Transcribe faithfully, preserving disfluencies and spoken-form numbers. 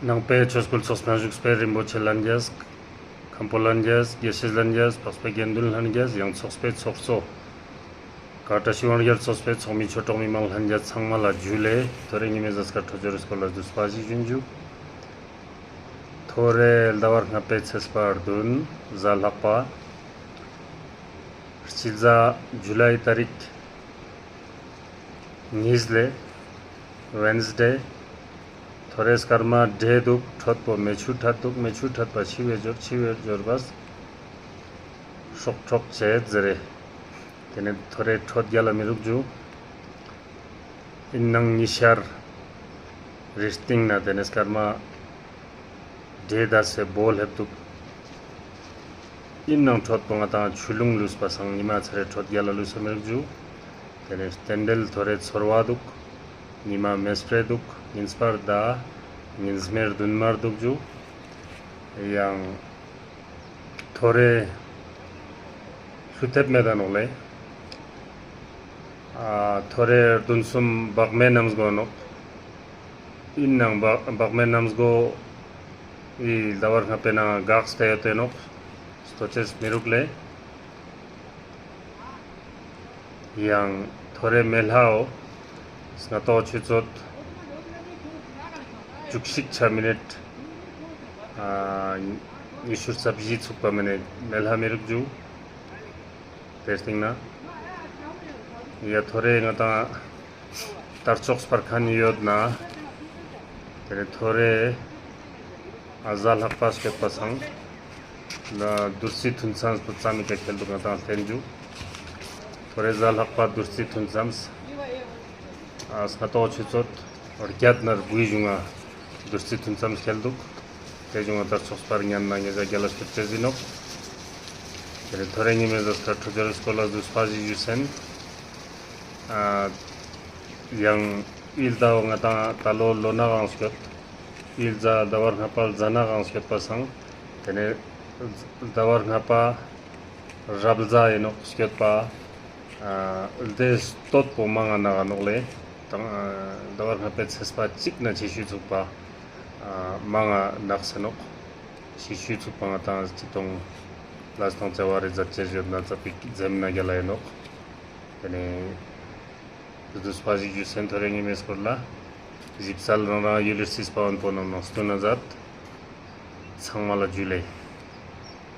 ནང་པའི་ཆོས་སྐུལ་ཚོགས་པའི་བཞུགས་པའི་རིན་པོ་ཆེ་ལྷན་རྒྱས། མཁན་པོ་ལྷན་རྒྱས། དགེ་བཤེས་ལྷན་རྒྱས། འཕགས་པའི་དགེ་འདུན་ལྷན་རྒྱས། ཡང་ཚོགས་པའི་ཚོགས་གཙོ། ཀ་བཀྲ་ཤིས་དབང་རྒྱལ་ཚོགས་པའི་ཚོགས་མི་ཆོས་གྲོགས་མི་མང་ལྷན་རྒྱས་ཚང་མ་ལ་ཇུ་ལེ། ཐོ་རེ་ཉི་མའི་གཟའ་སྐར་འཕྲོད་སྦྱོར་སྐོར་ལ་བསྡུས་པ་ཞིག་ཞུ་ཨིན་ཇུ། ཐོ་རེ་ཟླ་བ་ལྔ་པའི་ཚེས་པ་བདུན། གཟའ་ལྷག་པ། སྤྱི་ཟླ་ཇུ་ལའི་ཏ་རིག་གཉིས་ལེ། ཝེནས་ཌེ། ཐོ་རེ་སྐར་མ་བགྲེས་དུག་འཕྲོད་པོ་མེ་ཆུ་འཕྲད་དུག་མེ་ཆུ་འཕྲད་པ་འཆི་བའི་སྦྱོར། འཆི་བའི་སྦྱོར་བས་སྲོག་འཕྲོག་ཅེས་ཟེར་རེ། ཏེ་ནེ་ཐོ་རེ་འཕྲོད་རྒྱལ་ལ་མི་རུག་ཇུ། ཨིན་ནའང་ཉི་ཤར་རི་སྟིང་ནེ་ཏེ་ནེ་སྐར་མ་བགྲེས་ཏེ་སེ་བོ་ལེབ་དུག་ཨིན་ནའང་འཕྲོད་པོ་ང་དང་ཆུ་ཀླུང་ལུས་པ་སང་ཉི་མ་ཚར་རེ་འཕྲོད་རྒྱལ་ལ་ལུས་སེ་མི་རུག་ཇུ། ཏེ་ནེ་རྟེན་འབྲེལ་ཐོ་རེ་ཚོར་བ་དུག་ཉི་མ་མེ་སྤྲེལ་དུག་ཉིན་སྤར་ཟླ། ཉིན་སྨེ་བདུན་དམར་དུག་ཇུ། ཡང་ཐོ་རེ་ལྷུ་ཐེབས་མེད་ད་ནོག་ལེ། ཨ་ཐོ་རེ་བདུན་གསུམ་བག་མེད་གནམ་སྒོ་ནོག་ཨིན་ནའང་བག་བག་མེད་གནམ་སྒོ་འི་ཟླ་བ་ལྔ་པའི་ནང་འགགས་ཏེ་ཡོད་དེ་ནོག་སྟོ་ཅེས་མི་རུག་ལེ། ཡང་ཐོ་རེ་མེ་ལྷའོ། སྔ་ཏོག་ཆུ་ཚོད་བཅུ་གཅིག་ཆ་མི་ནཊ་ཨ་ཉི་ཤུ་རྩ་བཞི་ཚུགས་པ་མ་ནེ་མེ་ལྷ་མི་རུག་ཇུ། ཏེ་སྟིང་ནེ་ཡ་ཐོ་རེ་ང་དང་དར་ལྕོག་སྤར་ཁན་ཡོད་ན། ཏེ་ནེ་ཐོ་རེ་ཨ་གཟའ་ལྷག་པ་སྐྱོད་པ་སང་ན་བདུད་རྩི་ཐུན་མཚམས་པོ་ཙམ་མི་ཀ་ཁེལ་དུག་ང་དང་ལྷན་ཇུ། ཐོ་རེ་གཟའ་ལྷག་པ་བདུད་རྩི་ཐུན་མཚམས། ཨ་སྔ་ཏོག་ཆུ་ཚོད་བརྒྱད་ནེ་དགུའི་གཞུང་ང་བདུད་རྩི་ཐུན་མཚམས་ཁེལ་དུག་ཏེ་གཞུང་ང་དར་ལྕོག་སྤར་ཉན་ན་ཉེ་ཞ་རྒྱལ་ལ་སྐྱོད་ཅེས་ཨིན་ནོག་ཏེ་ནེ་ཐོ་རེ་ཉི་མའི་གཟའ་སྐར་འཕྲོད་སྦྱོར་སྐོར་ལ་བསྡུས་པ་ཞིག་ཞུས་ཨིན། ཨ་ཡང་འི་ཟླ་བ་ང་དང་ད་ལོ་ལོ་ནག་གང་སྐྱོད། འི་ཟླ་ཟླ་བ་ལྔ་པ་ཟླ་ནག་གང་སྐྱོད་པ་སང་། ཏེ་ནེ་ཟླ་བ་ལྔ་པ་རབ་ཟླ་ཨིན་ནོག་སྐྱོད་པ། ཨ་ཟླའི་སྟོད་པོ་མང་ང་ནག་ག་ནོག་ལེ། དང་ཨ་ཟླ་བ་ལྔ་པའི་ཚེས་པ་གཅིག་ནེ་ཆེ་ཤོས་ཚུགས་པ་ཨ་མང་ང་ནག་སེ་ནོག་ཆེ་ཤོས་ཚུགས་པ་ང་དང་ཅི་ཏོང་ལ་སྟོང་ཙེ་བ་རེ་ཛད་ཅེས་ཡོད་ན་ཙ་པིག་ཛེམ་ན་རྒྱལ་ལ་ཨིན་ནོག་ཏེ་ནེ་བསྡུས་པ་ཞིག་ཞུས་ཨིན། ཐོ་རེ་ཉི་མའི་སྐོར་ལ་ཞིབ་གསལ་རང་རང་ཡུལ་ལི་རྩིས་པ་བོན་པོ་རྣམས་ནང་སྟོན་ན་ཛད། ཚང་མ་ལ་ཇུ་ལེ།